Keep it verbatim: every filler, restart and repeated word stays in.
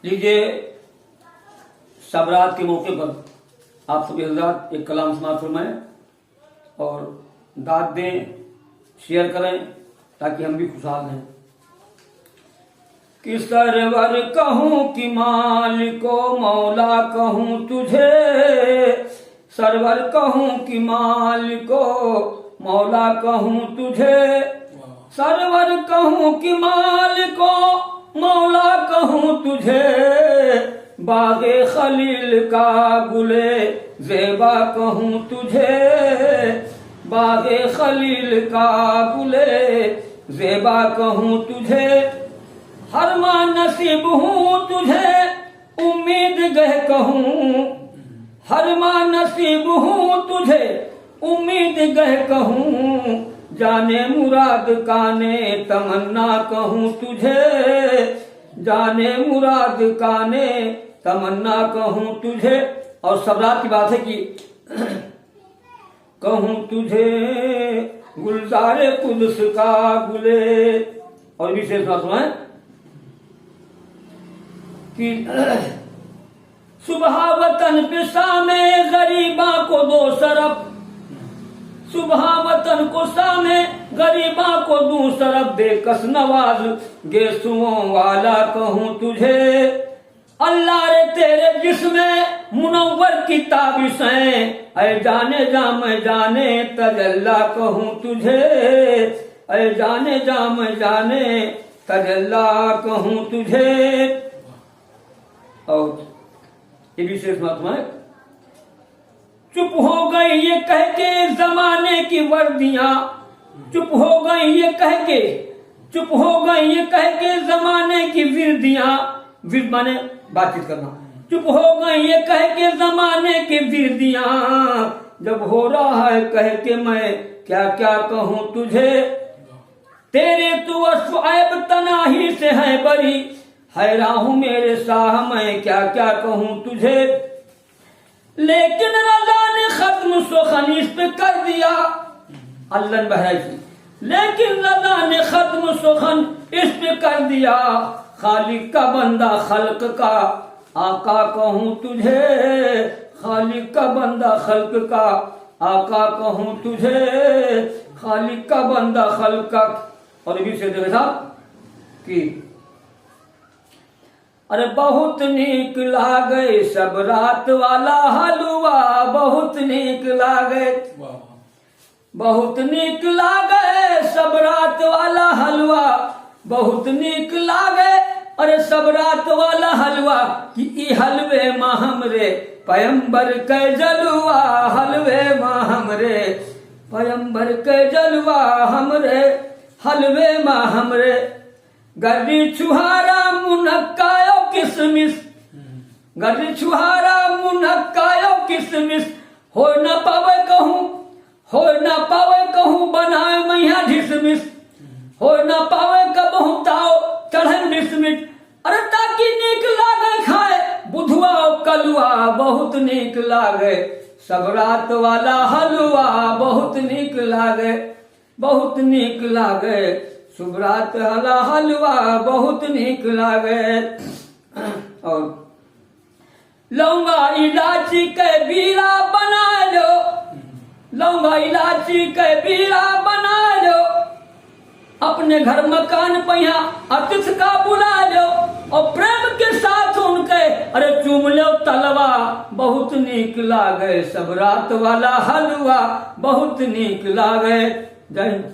लीजिए, सबरात के मौके पर आप सभी हजरात एक कलाम समाप्त फरमाएं और दाद दें, शेयर करें, ताकि हम भी खुशहाल रहें। कि सरवर कहूँ कि मालिको, मौला कहूँ तुझे, सरवर कहूँ कि मालिको, मौला कहूँ तुझे, वाह। सरवर कहूँ कि मालिको, मौला कहूँ तुझे, बागे खलील का गुले जेबा कहूँ तुझे, बागे खलील का गुले जेबा कहूँ तुझे, हर माँ नसीब हूँ तुझे, उम्मीद गह कहूँ, हर माँ नसीब हूँ तुझे, उम्मीद गह कहूँ, जाने मुराद काने तमन्ना कहूँ तुझे, जाने मुराद काने तमन्ना कहूँ तुझे। और सबरात की बात है कि कहूँ तुझे गुलजारे कुदस का गुले। और विशेष बात है कि सुबह वतन पे शाम गरीबा को दो शरफ, सुबह वतन को शाम गरीबा को दो शरफ, बेकस नवाज गेसुओं वाला कहूँ तुझे। अल्लाह रे तेरे जिस्म मुनव्वर की ताबिशें, ऐ जाने जा मैं जाने तजल्ला कहूँ तुझे, ऐ जाने जा मैं जाने तजल्ला कहूँ तुझे। और ये विशेष बात है, चुप हो गई ये कह के जमाने की वर्दियां, चुप हो गई ये कह के, चुप हो गई ये कह के जमाने की विर्दियां, विर्द माने बातचीत करना, चुप हो गई ये कह के जमाने की विर्दियां, जब हो रहा है कह के मैं क्या क्या कहूँ तुझे। तेरे तो वस्फ ऐब तनाही से है बरी, हैरान हूँ मेरे शाह मैं क्या क्या कहूँ तुझे। लेकिन रजा ने खत्म सुखन इश्क कर दिया, अल्लाह ने बहराई थी। लेकिन रजा ने खत्म सुखन इश्क कर दिया, खालिक का बंदा खल्क का आका कहूँ तुझे, खालिक का बंदा खल्क का आका कहूँ तुझे, खालिक का बंदा खल्क का। और भी शेर देखा कि अरे बहुत नीक लागे सब रात वाला हलवा, बहुत नीक लागे, वाह, वाह। बहुत नीक लागे सब रात वाला हलवा, बहुत नीक लागे। अरे सब रात वाला हलवा कि ई हलवे मा हमरे पैगंबर के जलवा, हलवे मा हमरे पैगंबर के जलवा, हमरे हलवे मा हमरे। गर्री छुहारा मुनक्कायो किसमिस, गर्री छुहारा मुनक्कायो किसमिस, हो न पावे कहूँ, हो न पावे कहूँ बनाए मैया ढिसमिस, हो न पावे कबहूँ ताव चढ़े मिसमिस। अरे ताकि नीक लागे खाए बुधवा और कलुआ, बहुत नीक लागे सब रात वाला हलवा, बहुत नीक लागे, बहुत नीक लागे सुबरात हला हलवा, बहुत नीक लागे। और लौंगा इलायची के बीड़ा बना लो, लौंगा इलायची के बीड़ा बना लो, अपने घर मकान पहिया अतिथि का बुला लो, और प्रेम के साथ उनके अरे चूम लो तलवा, बहुत नीक लागे सब रात वाला हलवा, बहुत नीक लागे। जय हिंद।